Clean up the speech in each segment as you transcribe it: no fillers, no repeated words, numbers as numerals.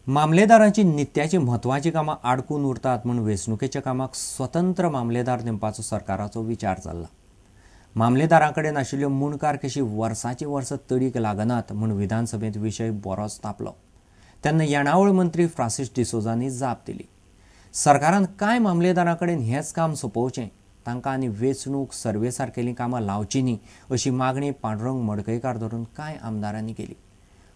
मामलेदारांची नित्याची म्हत्वाची कामां आडकून उरतात म्हूण वेंचणुकेच्या कामाक स्वतंत्र मामलेदार नेमपाचो सरकाराचो विचार चल्ला. मामलेदारां कडेन आशिल्ल्यो मुंडकार केशी वर्साची वर्सां तडीक लागनात म्हूण विधानसभेंत विशय बरोच तापलो. तेन्ना येणावळ मंत्री फ्रांसीस डिसोजांनी जाप दिली. सरकारान कांय मामलेदारां कडेन हेंच काम सोंपोवचें, तांकां आनी वेंचणूक सर्वे सारकेलीं कामां लावचीं न्ही अशी मागणी पांडुरंग मडकयकार धरून कांय आमदारांनी केली.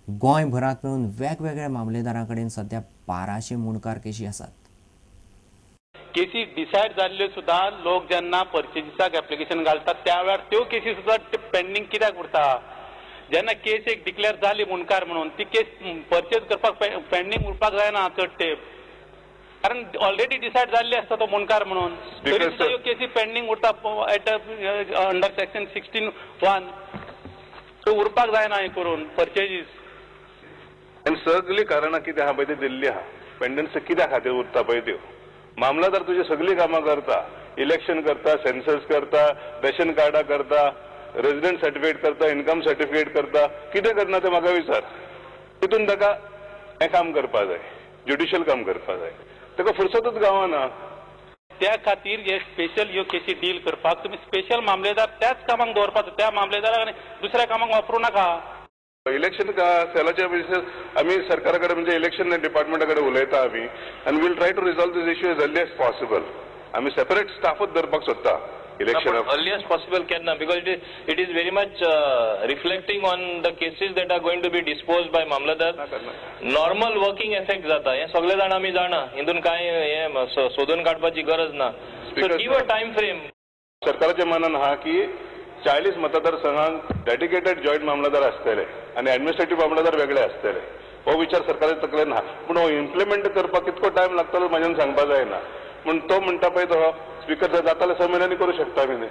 गोंयभरांत मेळून वेगवेगळ्या मामलेदारां कडेन सध्या 1200 मुंडकार केशी आसात. केसी डिसायड जाल्ल्यो सुद्दां लोक जेन्ना पर्चेजीसाक एप्लिकेशन घालतात त्या वेळार त्यो केसी सुद्दां पेंडींग कित्याक उरता? जेन्ना केस एक डिक्लेअर जाली मुंडकार म्हणून ती केस पर्चेज करपाक पेंडींग उरपाक जायना चड तेंप, कारण ऑलरेडी डिसायड जाल्ली आसता तो मुंडकार म्हणून, तरी सुद्दां ह्यो केसी पेंडींग उरता एट अंडर सेक्शन 16(1). त्यो उरपाक जायना हें करून पर्चेजीस. आनी सगळीं कारणां कितें आहा पळय ती दिल्ली आहा. पेंडन्सी कित्या खातीर उरता पळय त्यो. मामलादार तुजी सगळीं कामां करता, इलेक्शन करता, सेन्सस करता, रेशन कार्डां करता, रेजिडंट सर्टिफिकेट करता, इन्कम सर्टिफिकेट करता, कितें करना तें म्हाका विचार. तितून ताका हें काम करपा जाय, ज्युडिशियल काम करपा जाय, ताका फुरसतूच गावना. त्या खातीर हे स्पेशल ह्यो केसी डील करपाक तुमी स्पेशल मामलेदार त्याच कामाक दवरपाचो, त्या मामलेदाराक दुसऱ्या कामाक वापरूं नाका. इलेक्शन सेलाच्या बेसीस आमी सरकारा कडेन म्हणजे इलेक्शन डिपार्टमेंटा कडेन उलयता आमी आनी we'll try to resolve this issue as early as possible. आमी सेपरेट स्टाफूच धरपाक सोदता election. अर्लिएस्ट पॉसिबल केन्ना? Because it is very much reflecting on the cases that are going to be dispose by mamlatdar. Normal working effect जाता हें सगळे जाण आमी जाणा, हितून कांय हें सोदून काडपाची गरज ना. So give a time frame. सरकाराच्या मनान आहा की 40 मतदारसंघांक डेडिकेटेड जॉयंट मामलादार आसतले आनी एडमिनिस्ट्रेटीव मामलादार वेगळे आसतले. हो विचार सरकाराच्या तकलेन आहा, पूण हो इम्प्लिमेंट करपाक कितको टायम लागतलो म्हाज्यान सांगपा जायना. पूण तो म्हणटा पळय तो स्पिकर जाता जाल्यार 6 म्हयन्यांनी करूं शकता आमी.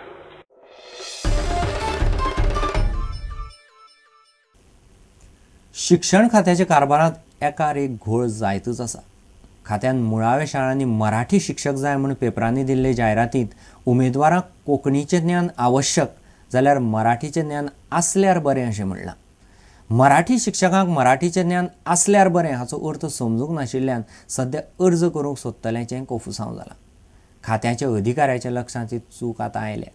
शिक्षण खात्याच्या कारभारांत एकार एक घोळ जायतच आसा. खात्यान मुळाव्या शाळांनी मराठी शिक्षक जाय म्हूण पेपरांनी दिल्ले जायरातींत उमेदवारांक कोंकणीचें ज्ञान आवश्यक जाल्यार मराठीचें ज्ञान आसल्यार बरें अशें म्हणलां. मराठी शिक्षकांक मराठीचें ज्ञान आसल्यार बरें हाचो अर्थ समजूंक नाशिल्ल्यान सद्या अर्ज करूंक सोदतल्यांचें कोफुसांव जालां. खात्याच्या अधिकाऱ्याच्या लक्षांत ही चूक आतां आयल्या.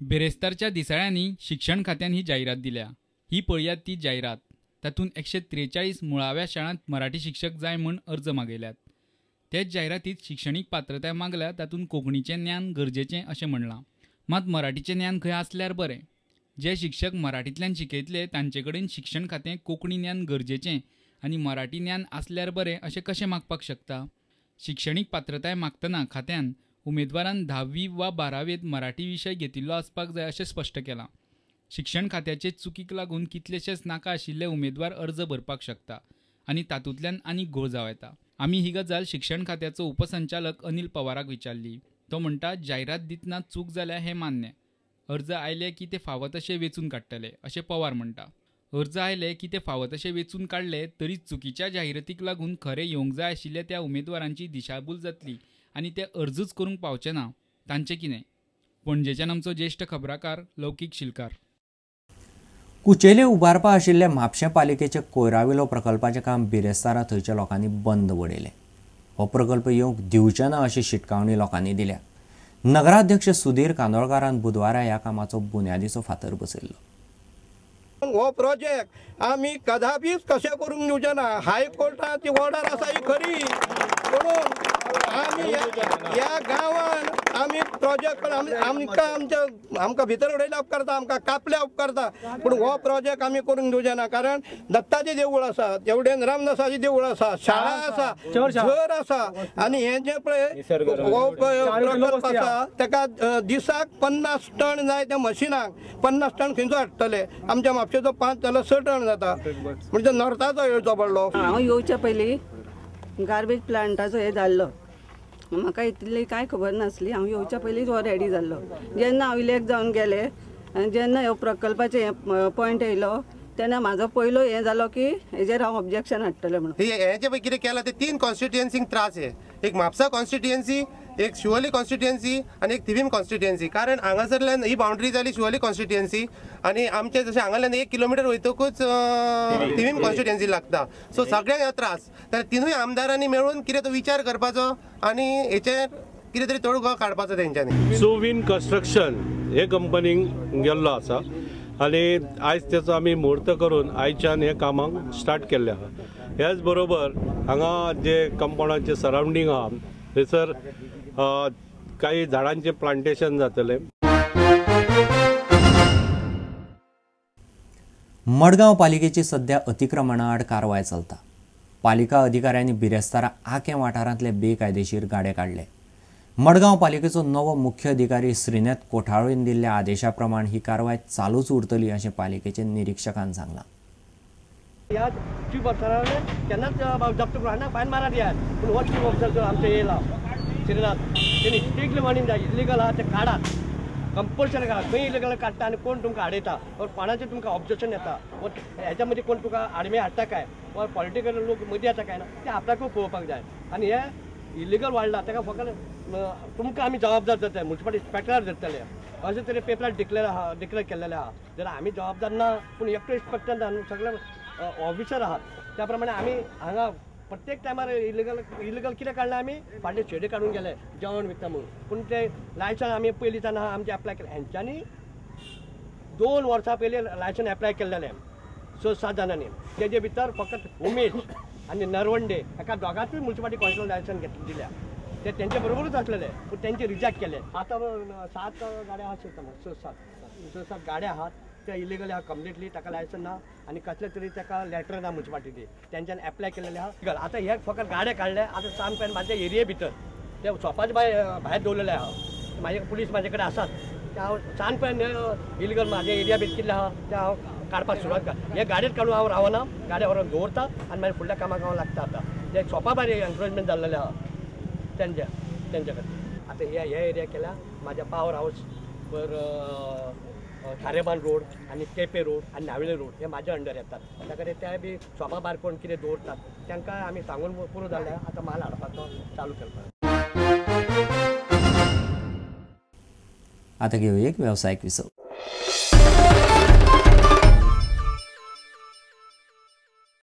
बिरेस्तारच्या दिसाळ्यांनी शिक्षण खात्यान ही जायरात दिल्या. ही पळयात ती जायरात. तातूंत 143 मुळाव्या शाळांत मराठी शिक्षक जाय म्हूण अर्ज मागयल्यात. तेच जायरातीत शिक्षणीक पात्रताय मागल्या तातूंत कोंकणीचें ज्ञान गरजेचें अशें म्हणलां. मात मराठीचें ज्ञान खंय आसल्यार बरें. जे शिक्षक मराठींतल्यान शिकयतले तांचे कडेन शिक्षण खातें कोंकणी ज्ञान गरजेचें आनी मराठी ज्ञान आसल्यार बरें अशें कशें मागपाक शकता? शिक्षणीक पात्रताय मागतना खात्यान उमेदवारान 10वी वा 12वेंत मराठी विशय घेतिल्लो आसपाक जाय अशें स्पश्ट केलां. शिक्षण खात्याचे चुकीक लागून कितलेशेच नाका आशिल्ले उमेदवार अर्ज भरपाक शकता आनी तातूंतल्यान आनीक घोळ जावं येता. आमी ही गजाल शिक्षण खात्याचो उपसंचालक अनिल पवाराक विचारली. तो म्हणटा, जायरात दितना चूक जाल्या हें मान्य, अर्ज आयले की ते फावो तशे वेंचून काडटले अशें पवार म्हणटा. अर्ज आयले की ते फावो तशे वेंचून काडले तरी चुकीच्या जाहिरातीक लागून खरें येवंक जाय आशिल्ल्या त्या उमेदवारांची दिशाभूल जातली आनी ते अर्जूच करूंक पावचे ना. तांचें कितें? पणजेच्यान आमचो ज्येश्ठ खबराकार लौकीक शिलकार. कुचेले उबारपा आशिल्ल्या म्हापशें पालिकेच्या कोयराविलो प्रकल्पाचें काम बिरेस्तारा थंयच्या लोकांनी बंद वडयलें. हो प्रकल्प येवंक दिवचे ना अशी शिटकावणी लोकांनी दिल्या. नगराध्यक्ष सुधीर कांदोळकारान बुधवारा ह्या कामाचो बुन्यादीचो फातर बसयल्लो. हो प्रोजेक्ट आमी कदापीच कशें करूंक दिवचे ना. हायकोर्टाची ऑर्डर आसा ही खरी, म्हणून आमी ह्या गांवान आमी प्रोजेक्ट आमकां आमच्या आमकां भितर उडयल्या उपकारता, आमकां कापल्या उपकारता, पूण हो प्रोजेक्ट आमी करूंक दिवचे ना. कारण दत्ताचें देवूळ आसा, तेवटेन रामदासाचें देवूळ आसा, शाळा आसा, झर आसा, आनी हें जें पळय हो प्रकल्प आसा ताका दिसाक 50 टन जाय. त्या मशिनाक 50 टन खंयचो हाडटले? आमच्या म्हापशेचो 5 जाल्यार 6 टन जाता, म्हणजे नॉर्थाचो येवचो पडलो. हांव येवच्या पयलीं गार्बेज प्लांटाचो हें जाल्लो, म्हाका इतली कांय खबर नासली. हांव येवच्या पयलींच हो रेडी जाल्लो. जेन्ना हांव इलेक्ट जावन गेलें आनी जेन्ना ह्यो प्रकल्पाचें हें पॉयंट येयलो तेन्ना म्हाजो पयलो हें जालो की हेजेर हांव ऑब्जेक्शन हाडटलें म्हणून. हें जें पळय कितें केलां तें 3 कॉन्स्टिट्युएन्सींक त्रास हे. एक म्हापसा कॉन्स्टिट्युएन्सी, एक शिवोली कॉन्स्टिट्युएन्सी आनी एक थिवीम कॉन्स्टिट्युएन्सी. कारण हांगासरल्यान ही बाउंड्री जाली शिवोली कॉन्स्टिट्युएन्सी आनी आमचे जशें हांगाल्यान 1 किलोमिटर वयतकूच थिवीम कॉन्स्टिट्युएन्सी लागता. सो सगळ्यांक हो त्रास. तर तिनूय आमदारांनी मेळून कितें तो विचार करपाचो आनी हेचेर कितें तरी तोडगो काडपाचो तेंच्यांनी. सुविन कन्स्ट्रक्शन हे कंपनीक गेल्लो आसा आनी आयज तेचो आमी मुहूर्त करून आयच्यान हे कामाक स्टार्ट केल्लें आसा. ह्याच बरोबर हांगा जे कंपाउंडाचे सरावंडींग आहा थंयसर काही झाडांचे प्लांटेशन जातलें. मडगांव पालिकेची सध्या अतिक्रमणा आड कारवाय चलता. पालिका अधिकाऱ्यांनी बिरेस्तारा आकें वाठारांतले बेकायदेशीर गाडे काडले. मडगांव पालिकेचो नवो मुख्य अधिकारी श्रीनाथ कोठाळून दिल्ल्या आदेशा प्रमाण ही कारवाय चालूच उरतली अशें पालिकेचे निरीक्षकान सांगलां. ह्या चीफ ऑफिसरान केन्नाच जप्त करून फायन मारा दियात, पूण हो चीफ ऑफिसर जो आमचो येयला श्रीनाथ तेणी स्ट्रिक्टली वॉर्निंग जाय, इलिगल आहा ते काडात, कंपल्सरी काडात. खंय इलिगल काडटा आनी कोण तुमकां आडयता वा कोणाचें तुमकां ऑब्जेक्शन येता वा हेच्या मदीं कोण तुका आडमे हाडटा काय वा पॉलिटिकल लोक मदीं येता काय ना ते आपल्याकूय पळोवपाक जाय. आनी हे इलिगल वाडला ताका फकत तुमकां आमी जबाबदार जातले, मुन्सिपालिटी इन्स्पेक्टराक धरतले अशें तरेन पेपरार डिक्लेर आहा, डिक्लेर केल्लेलें आहा. जाल्यार आमी जबाबदार ना, पूण एकटो इन्स्पेक्टर ना, सगळे ऑफिसर आहात. त्या प्रमाणे आमी हांगा प्रत्येक टायमार इलिगल कितें काडलें आमी फाटले शेडी काडून गेले जेवण विकता म्हणून, पूण ते लायसन आमी पयलींच्यान आहा आमचें एप्लाय केलें. हेंच्यांनी 2 वर्सां पयलीं लायसन एप्लाय केल्लेलें 6-7 जाणांनी, तेजे भितर फकत उमेश आनी नरवंडे हेका दोगांकूय मुन्सिपालिटी कौन्सिल लायसन दिल्या, ते तेंचे बरोबरूच आसलेले पूण तेंचे रिजेक्ट केले. आतां 7 गाड्या आहात, 6-7 गाड्या आहात ते इलिगल आहा कंप्लिटली, ताका लायसन ना आनी कसले तरी ताका लेटर ना मुन्सिपालिटी तेंच्यान एप्लाय केलेले आहा. आतां हे फकत गाडे काडले, आतां सामकें म्हाज्या एरिये भितर ते शॉपाचे भायर दवरलेले आहा. म्हाजे पुलीस म्हाजे कडेन आसात, ते हांव सानपण इलिगल म्हाज्या एरिया भितर कितले आहा ते हांव काडपाक सुरवात कर. हे गाडयेत काडून हांव रावना, गाडये व्हरून दवरता आनी मागीर फुडल्या कामाक हांव लागता. आतां ते शॉपा भायर एन्क्रोचमेंट जाल्लेलें आहा तेंच्या खातीर. आतां हे एरिया केल्या म्हाज्या पावर हावस वर खारेबान रोड आनी केपे रोड आनी नावेले रोड हे म्हाज्या अंडर येतात. त्या खातीर ते बी शॉपा भायर कोण कितें दवरतात तांकां आमी सांगून पुरो जालें. आतां माल हाडपाचो चालू करपाक. आतां घेवया एक वेवसायीक विसव.